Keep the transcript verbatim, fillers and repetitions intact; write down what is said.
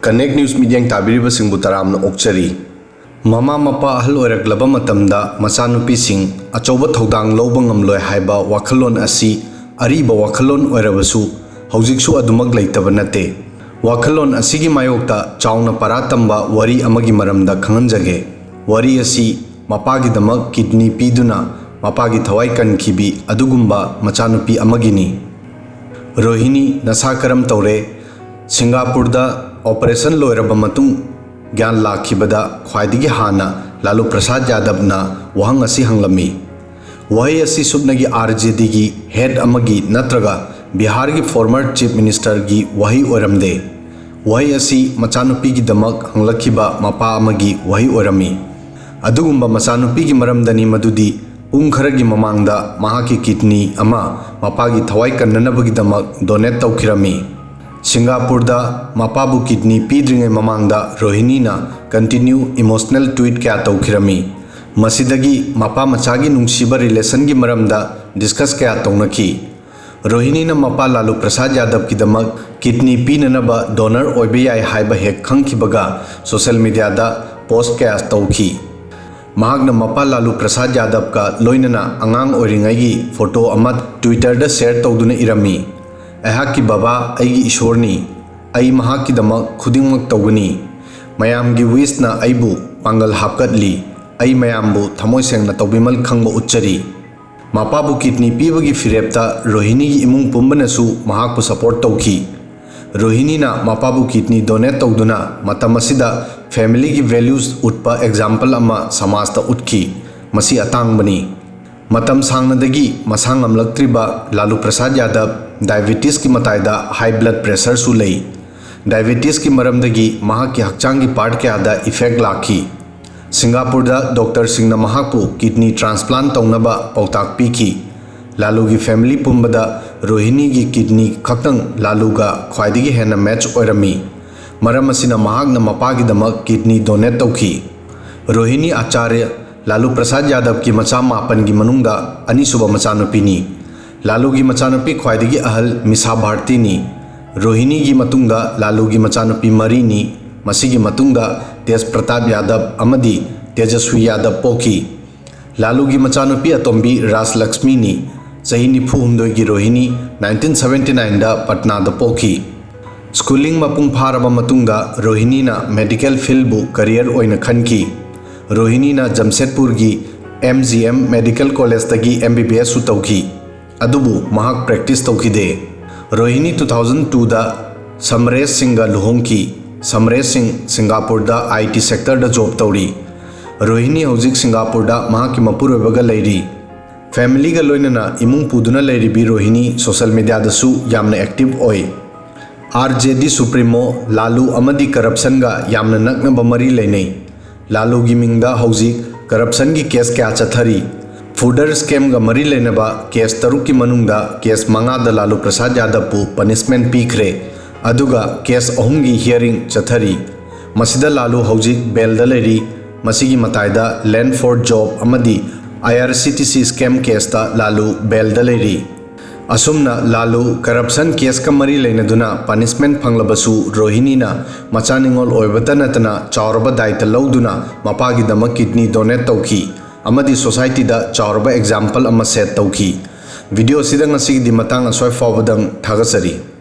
Connect News ꯃꯤꯠꯌꯦꯡ ꯇꯥꯕꯤꯔꯤꯕꯁꯤꯡꯕꯨ ꯇꯔꯥꯝꯅ ꯑꯣꯛꯆꯔꯤ꯫ ꯃꯃꯥ ꯃꯄꯥ ꯑꯍꯜ ꯑꯣꯏꯔꯛꯂꯕ ꯃꯇꯝꯗ ꯃꯆꯥꯅꯨꯄꯤꯁꯤꯡ ꯑꯆꯧꯕ ꯊꯧꯗꯥꯡ ꯂꯧꯕ ꯉꯝꯂꯣꯏ ꯍꯥꯏꯕ ꯋꯥꯈꯜꯂꯣꯟ ꯑꯁꯤ ꯑꯔꯤꯕ ꯋꯥꯈꯜꯂꯣꯟ ꯑꯣꯏꯔꯕꯁꯨ, ꯍꯧꯖꯤꯛꯁꯨ ꯑꯗꯨꯃꯛ ꯂꯩꯇꯕ ꯅꯠꯇꯦ꯫ ꯋꯥꯈꯜꯂꯣꯟ ꯑꯁꯤꯒꯤ ꯃꯥꯌꯣꯛꯇ ꯆꯥꯎꯅ ꯄꯔꯥ ꯇꯝꯕ ꯋꯥꯔꯤ ꯑꯃꯒꯤ ꯃꯔꯝꯗ ꯈꯪꯍꯟꯖꯒꯦ꯫ ꯋꯥꯔꯤ ꯑꯁꯤ ꯃꯄꯥꯒꯤꯗꯃꯛ ꯀꯤꯗꯅꯤ ꯄꯤꯗꯨꯅ ꯃꯄꯥꯒꯤ ꯊꯋꯥꯏ ꯀꯟꯈꯤꯕꯤ ꯑꯗꯨꯒꯨꯝꯕ ꯃꯆꯥꯅꯨꯄꯤ ꯑꯃꯒꯤꯅꯤ꯫ ꯔꯣꯍꯤꯅꯤ ꯅꯁꯥ ꯀꯔꯝ ꯇꯧꯔꯦ? ꯁꯤꯡꯒꯥꯄꯨꯔꯗ ꯑꯣꯄꯔꯦꯁꯟ ꯂꯣꯏꯔꯕ ꯃꯇꯨꯡ ꯒ꯭ꯌꯥꯟ ꯂꯥꯛꯈꯤꯕꯗ ꯈ꯭ꯋꯥꯏꯗꯒꯤ ꯍꯥꯟꯅ ꯂꯥꯂꯨ ꯄ꯭ꯔꯁꯥꯗ ꯌꯥꯗꯕꯅ ꯋꯥꯍꯪ ꯑꯁꯤ ꯍꯪꯂꯝꯃꯤ꯫ ꯋꯥꯍꯩ ꯑꯁꯤ ꯁꯨꯞꯅꯒꯤ ꯑꯥꯔ ꯖꯦ ꯗꯤꯒꯤ ꯍꯦꯗ ꯑꯃꯒꯤ ꯅꯠꯇ꯭ꯔꯒ ꯕꯤꯍꯥꯔꯒꯤ ꯐꯣꯔꯃꯔ ꯆꯤꯐ ꯃꯤꯅꯤꯁꯇꯔꯒꯤ ꯋꯥꯍꯩ ꯑꯣꯏꯔꯝꯗꯦ꯫ ꯋꯥꯍꯩ ꯑꯁꯤ ꯃꯆꯥꯅꯨꯄꯤꯒꯤꯗꯃꯛ ꯍꯪꯂꯛꯈꯤꯕ ꯃꯄꯥ ꯑꯃꯒꯤ ꯋꯥꯍꯩ ꯑꯣꯏꯔꯝꯃꯤ꯫ ꯑꯗꯨꯒꯨꯝꯕ ꯃꯆꯥꯅꯨꯄꯤꯒꯤ ꯃꯔꯝꯗꯅꯤ ꯃꯗꯨꯗꯤ ꯄꯨꯡ ꯈꯔꯒꯤ ꯃꯃꯥꯡꯗ ꯃꯍꯥꯛꯀꯤ ꯀꯤꯗꯅꯤ ꯑꯃ ꯃꯄꯥꯒꯤ ꯊꯋꯥꯏ ꯀꯟꯅꯅꯕꯒꯤꯗꯃꯛ ꯗꯣꯅꯦꯠ ꯇꯧꯈꯤꯔꯝꯃꯤ꯫ ꯁꯤꯡꯒꯥꯄꯨꯔꯗ ꯃꯄꯥꯕꯨ ꯀꯤꯗꯅꯤ ꯄꯤꯗ꯭ꯔꯤꯉꯩ ꯃꯃꯥꯡꯗ ꯔꯣꯍꯤꯅꯤꯅ ꯀꯟꯇꯤꯅ꯭ꯌꯨ ꯏꯃꯣꯁꯅꯦꯜ ꯇ꯭ꯋꯤꯠ ꯀꯌꯥ ꯇꯧꯈꯤꯔꯝꯃꯤ꯫ ꯃꯁꯤꯗꯒꯤ ꯃꯄꯥ ꯃꯆꯥꯒꯤ ꯅꯨꯡꯁꯤꯕ ꯔꯤꯂꯦꯁꯟꯒꯤ ꯃꯔꯝꯗ ꯗꯤꯁꯀꯁ ꯀꯌꯥ ꯇꯧꯅꯈꯤ꯫ ꯔꯣꯍꯤꯅꯤꯅ ꯃꯄꯥ ꯂꯥꯂꯨ ꯄ꯭ꯔꯁꯥꯗ ꯌꯥꯗꯕꯀꯤꯗꯃꯛ ꯀꯤꯗꯅꯤ ꯄꯤꯅꯅꯕ ꯗꯣꯅꯔ ꯑꯣꯏꯕ ꯌꯥꯏ ꯍꯥꯏꯕ ꯍꯦꯛ ꯈꯪꯈꯤꯕꯒ ꯁꯣꯁꯦꯜ ꯃꯤꯗꯤꯌꯥꯗ ꯄꯣꯁ꯭ꯠ ꯀꯌꯥ ꯇꯧꯈꯤ꯫ ꯃꯍꯥꯛꯅ ꯃꯄꯥ ꯂꯥꯂꯨ ꯄ꯭ꯔꯁꯥꯗ ꯌꯥꯗꯕꯀ ꯂꯣꯏꯅꯅ ꯑꯉꯥꯡ ꯑꯣꯏꯔꯤꯉꯩꯒꯤ ꯐꯣꯇꯣ ꯑꯃ ꯇ꯭ꯋꯤꯇꯔꯗ ꯁꯦꯌꯔ ꯇꯧꯗꯨꯅ ꯏꯔꯝꯃꯤ, "ꯑꯩꯍꯥꯛꯀꯤ ꯕꯕꯥ ꯑꯩꯒꯤ ꯏꯁꯣꯔꯅꯤ꯫ ꯑꯩ ꯃꯍꯥꯛꯀꯤꯗꯃꯛ ꯈꯨꯗꯤꯡꯃꯛ ꯇꯧꯒꯅꯤ꯫ ꯃꯌꯥꯝꯒꯤ ꯋꯤꯁꯅ ꯑꯩꯕꯨ ꯄꯥꯡꯒꯜ ꯍꯥꯞꯀꯠꯂꯤ꯫ ꯑꯩ ꯃꯌꯥꯝꯕꯨ ꯊꯃꯣꯏ ꯁꯦꯡꯅ ꯇꯧꯕꯤꯃꯜ ꯈꯪꯕ ꯎꯠꯆꯔꯤ"꯫ ꯃꯄꯥꯕꯨ ꯀꯤꯗꯅꯤ ꯄꯤꯕꯒꯤ ꯐꯤꯔꯦꯞꯇ ꯔꯣꯍꯤꯅꯤꯒꯤ ꯏꯃꯨꯡ ꯄꯨꯝꯕꯅꯁꯨ ꯃꯍꯥꯛꯄꯨ ꯁꯄꯣꯔꯠ ꯇꯧꯈꯤ꯫ ꯔꯣꯍꯤꯅꯤꯅ ꯃꯄꯥꯕꯨ ꯀꯤꯗꯅꯤ ꯗꯣꯅꯦꯠ ꯇꯧꯗꯨꯅ ꯃꯇꯝ ꯑꯁꯤꯗ ꯐꯦꯃꯤꯂꯤꯒꯤ ꯚꯦꯂ꯭ꯌꯨꯁ ꯎꯠꯄ ꯑꯦꯛꯖꯥꯝꯄꯜ ꯑꯃ ꯁꯃꯥꯖꯇ ꯎꯠꯈꯤ꯫ ꯃꯁꯤ ꯑꯇꯥꯡꯕꯅꯤ꯫ ꯃꯇꯝ ꯁꯥꯡꯅꯗꯒꯤ ꯃꯁꯥ ꯉꯝꯂꯛꯇ꯭ꯔꯤꯕ ꯂꯥꯂꯨ ꯄ꯭ꯔꯁꯥꯗ ꯌꯥꯗꯕ ꯗꯥꯏꯕꯦꯇꯤꯁꯀꯤ ꯃꯇꯥꯏꯗ ꯍꯥꯏ ꯕ꯭ꯂꯗ ꯄ꯭ꯔꯦꯁꯔꯁꯨ ꯂꯩ꯫ ꯗꯥꯏꯕꯦꯇꯤꯁꯀꯤ ꯃꯔꯝꯗꯒꯤ ꯃꯍꯥꯛꯀꯤ ꯍꯛꯆꯥꯡꯒꯤ ꯄꯥꯔꯠ ꯀꯌꯥꯗ ꯏꯐꯦꯛ ꯂꯥꯛꯈꯤ꯫ ꯁꯤꯡꯒꯥꯄꯨꯔꯗ ꯗꯣꯛꯇꯔꯁꯤꯡꯅ ꯃꯍꯥꯛꯄꯨ ꯀꯤꯗꯅꯤ ꯇ꯭ꯔꯥꯟꯁꯄ꯭ꯂꯥꯟ ꯇꯧꯅꯕ ꯄꯥꯎꯇꯥꯛ ꯄꯤꯈꯤ꯫ ꯂꯥꯂꯨꯒꯤ ꯐꯦꯃꯤꯂꯤ ꯄꯨꯝꯕꯗ ꯔꯣꯍꯤꯅꯤꯒꯤ ꯀꯤꯗꯅꯤ ꯈꯛꯇꯪ ꯂꯥꯂꯨꯒ ꯈ꯭ꯋꯥꯏꯗꯒꯤ ꯍꯦꯟꯅ ꯃꯦꯆ ꯑꯣꯏꯔꯝꯃꯤ꯫ ꯃꯔꯝ ꯑꯁꯤꯅ ꯃꯍꯥꯛꯅ ꯃꯄꯥꯒꯤꯗꯃꯛ ꯀꯤꯗꯅꯤ ꯗꯣꯅꯦꯠ ꯇꯧꯈꯤ꯫ ꯔꯣꯍꯤꯅꯤ ꯑꯆꯥꯔꯌ ꯂꯥꯂꯨ ꯄ꯭ꯔꯁꯥꯗ ꯌꯥꯗꯕꯀꯤ ꯃꯆꯥ ꯃꯥꯄꯟꯒꯤ ꯃꯅꯨꯡꯗ ꯑꯅꯤꯁꯨꯕ ꯃꯆꯥꯅꯨꯄꯤꯅꯤ꯫ ꯂꯥꯂꯨꯒꯤ ꯃꯆꯥꯅꯨꯄꯤ ꯈ꯭ꯋꯥꯏꯗꯒꯤ ꯑꯍꯜ ꯃꯤꯁꯥ ꯚꯥꯔꯇꯤꯅꯤ꯫ ꯔꯣꯍꯤꯅꯤꯒꯤ ꯃꯇꯨꯡꯗ ꯂꯥꯂꯨꯒꯤ ꯃꯆꯥꯅꯨꯄꯤ ꯃꯔꯤꯅꯤ꯫ ꯃꯁꯤꯒꯤ ꯃꯇꯨꯡꯗ ꯇꯦꯖ ꯄ꯭ꯔꯇꯥꯞ ꯌꯥꯗꯕ ꯑꯃꯗꯤ ꯇꯦꯖꯁ꯭ꯋꯤ ꯌꯥꯗꯕ ꯄꯣꯛꯈꯤ꯫ ꯂꯥꯂꯨꯒꯤ ꯃꯆꯥꯅꯨꯄꯤ ꯑꯇꯣꯝꯕꯤ ꯔꯥꯖꯂꯛꯁꯃꯤꯅꯤ꯫ ꯆꯍꯤ ꯅꯤꯐꯨ ꯍꯨꯝꯗꯣꯏꯒꯤ ꯔꯣꯍꯤꯅꯤ nineteen seventy nineꯗ ꯄꯠꯅꯥꯗ ꯄꯣꯛꯈꯤ꯫ ꯁ꯭ꯀꯨꯂꯤꯡ ꯃꯄꯨꯡ ꯐꯥꯔꯕ ꯃꯇꯨꯡꯗ ꯔꯣꯍꯤꯅꯤꯅ ꯃꯦꯗꯤꯀꯦꯜ ꯐꯤꯜꯕꯨ ꯀꯔꯤꯌꯔ ꯑꯣꯏꯅ ꯈꯟꯈꯤ꯫ ꯔꯣꯍꯤꯅꯤꯅ ꯖꯝꯁꯦꯗꯄꯨꯔꯒꯤ M G M ꯃꯦꯗꯤꯀꯦꯜ ꯀꯣꯂꯦꯖꯇꯒꯤ M B B S ꯁꯨ ꯇꯧꯈꯤ꯫ ꯑꯗꯨꯕꯨ ꯃꯍꯥꯛ ꯄ꯭ꯔꯦꯛꯇꯤꯁ ꯇꯧꯈꯤꯗꯦ꯫ ꯔꯣꯍꯤꯅꯤ two thousand twoꯗ ꯁꯝꯔꯦꯁ ꯁꯤꯡꯒ ꯂꯨꯍꯣꯡꯈꯤ꯫ ꯁꯝꯔꯦꯁ ꯁꯤꯡ ꯁꯤꯡꯒꯥꯄꯨꯔꯗ I T sectorꯗ ꯖꯣꯕ ꯇꯧꯔꯤ꯫ ꯔꯣꯍꯤꯅꯤ ꯍꯧꯖꯤꯛ ꯁꯤꯡꯒꯥꯄꯨꯔꯗ ꯃꯍꯥꯛꯀꯤ ꯃꯄꯨꯔꯣꯏꯕꯒ ꯂꯩꯔꯤ꯫ ꯐꯦꯃꯤꯂꯤꯒ ꯂꯣꯏꯅꯅ ꯏꯃꯨꯡ ꯄꯨꯗꯨꯅ ꯂꯩꯔꯤꯕꯤ ꯔꯣꯍꯤꯅꯤ ꯁꯣꯁꯦꯜ ꯃꯤꯗꯤꯌꯥꯗꯁꯨ ꯌꯥꯝꯅ ꯑꯦꯛꯇꯤꯚ ꯑꯣꯏ꯫ R J D ꯁꯨꯄ꯭ꯔꯤꯃꯣ ꯂꯥꯂꯨ ꯑꯃꯗꯤ ꯀꯔꯞꯁꯟꯒ ꯌꯥꯝꯅ ꯅꯛꯅꯕ ꯃꯔꯤ ꯂꯩꯅꯩ꯫ ꯂꯥꯂꯨꯒꯤ ꯃꯤꯡꯗ ꯍꯧꯖꯤꯛ ꯀꯔꯞꯁꯟꯒꯤ ꯀꯦꯁ ꯀꯌꯥ ꯆꯠꯊꯔꯤ꯫ ꯐꯨꯗꯔ ꯁ꯭ꯀꯦꯝꯒ ꯃꯔꯤ ꯂꯩꯅꯕ ꯀꯦꯁ ꯇꯔꯨꯛꯀꯤ ꯃꯅꯨꯡꯗ ꯀꯦꯁ ꯃꯉꯥꯗ ꯂꯥꯂꯨ ꯄ꯭ꯔꯁꯥꯗ ꯌꯥꯗꯕꯄꯨ ꯄꯅꯤꯁꯃꯦꯟꯠ ꯄꯤꯈ꯭ꯔꯦ꯫ ꯑꯗꯨꯒ ꯀꯦꯁ ꯑꯍꯨꯝꯒꯤ ꯍꯤꯌꯔꯤꯡ ꯆꯠꯊꯔꯤ꯫ ꯃꯁꯤꯗ ꯂꯥꯂꯨ ꯍꯧꯖꯤꯛ ꯕꯦꯜꯗ ꯂꯩꯔꯤ꯫ ꯃꯁꯤꯒꯤ ꯃꯇꯥꯏꯗ Land for Job ꯑꯃꯗꯤ I R C T C scam ꯀꯦꯁꯇ ꯂꯥꯂꯨ ꯕꯦꯜꯗ ꯂꯩꯔꯤ꯫ ꯑꯁꯨꯝꯅ ꯂꯥꯂꯨ ꯀꯔꯞꯁꯟ ꯀꯦꯁꯀ ꯃꯔꯤ ꯂꯩꯅꯗꯨꯅ ꯄꯅꯤꯁꯃꯦꯟꯠ ꯐꯪꯂꯕꯁꯨ ꯔꯣꯍꯤꯅꯤꯅ ꯃꯆꯥ ꯅꯤꯉꯣꯜ ꯑꯣꯏꯕꯇ ꯅꯠꯇꯅ ꯆꯥꯎꯔꯕ ꯗꯥꯏꯇ ꯂꯧꯗꯨꯅ ꯃꯄꯥꯒꯤꯗꯃꯛ ꯀꯤꯗꯅꯤ ꯗꯣꯅꯦꯠ ꯇꯧꯈꯤ ꯑꯃꯗꯤ ꯁꯣꯁꯥꯏꯇꯤꯗ ꯆꯥꯎꯔꯕ ꯑꯦꯛꯖꯥꯝꯄꯜ ꯑꯃ ꯁꯦꯠ ꯇꯧꯈꯤ꯫ ꯚꯤꯗꯤꯑꯣ ꯑꯁꯤꯗ ꯉꯁꯤꯒꯤꯗꯤ ꯃꯇꯥꯡ ꯑꯁ꯭ꯋꯥꯏ ꯐꯥꯎꯕꯗꯪ꯫ ꯊꯥꯒꯠꯆꯔꯤ꯫